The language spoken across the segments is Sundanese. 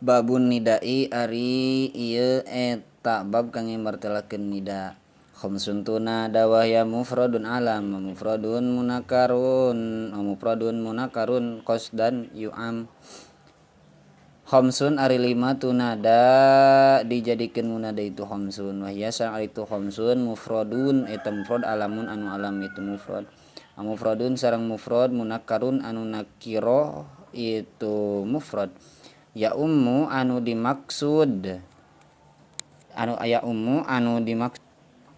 Babun nidai ari ieu eta bab kangge martelakeun nida. Khamsun tuna dawah ya mufradun alam mufradun munakarun mufradun munakarun qasdan yu'am. Khamsun ari lima tunada dijadikeun munada itu khamsun wahya sareng ari itu khamsun mufradun eta mufrad alamun anu alam itu mufrad. Mufradun sareng mufrad munakarun anu nakirah itu mufrad. Ya ummu anu dimaksud anu aya ummu anu dimaks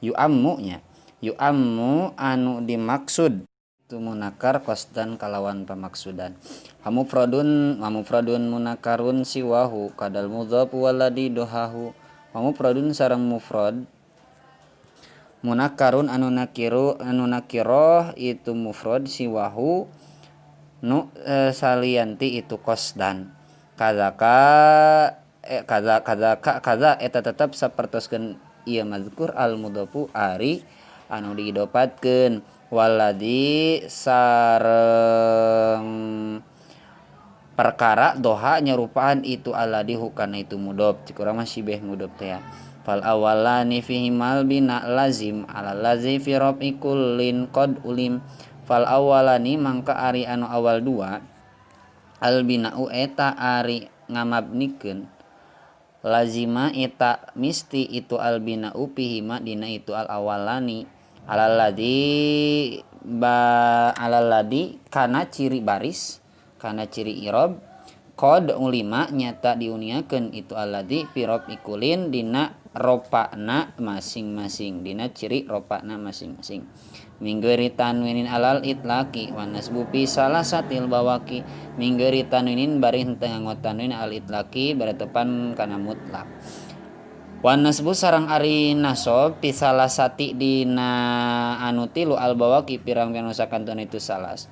yu'ammu nya yu'ammu anu dimaksud itu munakar qasdan kalawan pamaksudan. Hamufradun mamufradun munakarun siwahu kadal mudhaf waladi dohahu. Mamufradun sareng mufrad munakarun anu nakiru anu nakiroh itu mufrad siwahu nu salianti itu qasdan. Kadzaka kadza kadzaka kadza eta tetep sapertoskeun ieu mazkur al mudhafu ari anu diidopatkeun waladi sareng perkara doha nyerupaan itu aladi hukana itu mudhof cik urang mah sibeh mudhof teh ya. Fal awalani fihi mal bina lazim ala lazi fi rafi kullin qad ulim. Fal awalani mangka ari anu awal dua al bina'u eta ari ngamabnikeun lazima eta misti itu al bina'u fihima dina itu al awalani alal ladzi ba alal ladzi kana ciri baris kana ciri i'rab qad ulima nyata diuniakeun itu alladzi fi rafi kullin dina ropana masing-masing dina ciri ropana masing-masing. Minggeri tanwinin alal itlaqi wa nasbu fi salasatil bawaqi. Minggeri tanwinin bari henteu nganggo tanwin al itlaqi baretepan kana mutlak. Wa nasbu sareng ari nasab fi salasati dina anu tilu al bawaqi pirang-pirang nu sakantun itu salas.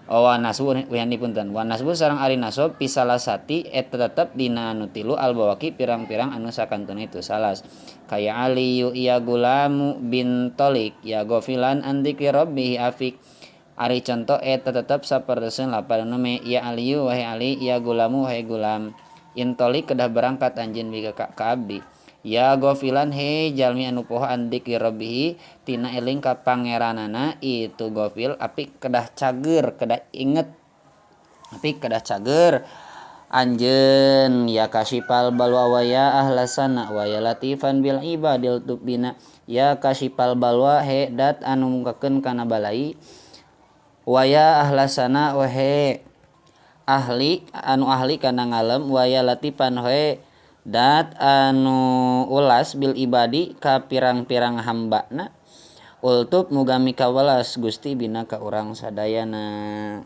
Wa nasbu wihandipunten wa nasbu sareng ari nasab fi salasati eta tetep dina anu tilu al bawaqi pirang-pirang anu sakantun itu salas. Kaya aliyu ya gulamu bin tolik ya gofilan an dzikri rabbih afik. Ari contoh eta tetep sapertoskeun lapan nome ya aliyu wahai ali ya gulamu wahai gulam intolik kedah berangkat anjeun bi ka abdi. Ya gofilan he jalmi anu poho an dzikri rabbih tina eling ka pangeranana itu gofil apik kedah cager kedah inget apik kedah cager anjeun ya kasifal balwa wa ya ahlasana wa ya latifan bil ibadil tubina. Ya kasifal balwa he dat anu mungkakeun kana balai wa ya ahlasana wa he ahli anu ahli kana ngalem wa ya latifan he dat anu ulas bil ibadi ka pirang-pirang hambana ultub muga mikawelas Gusti bina ka urang sadayana.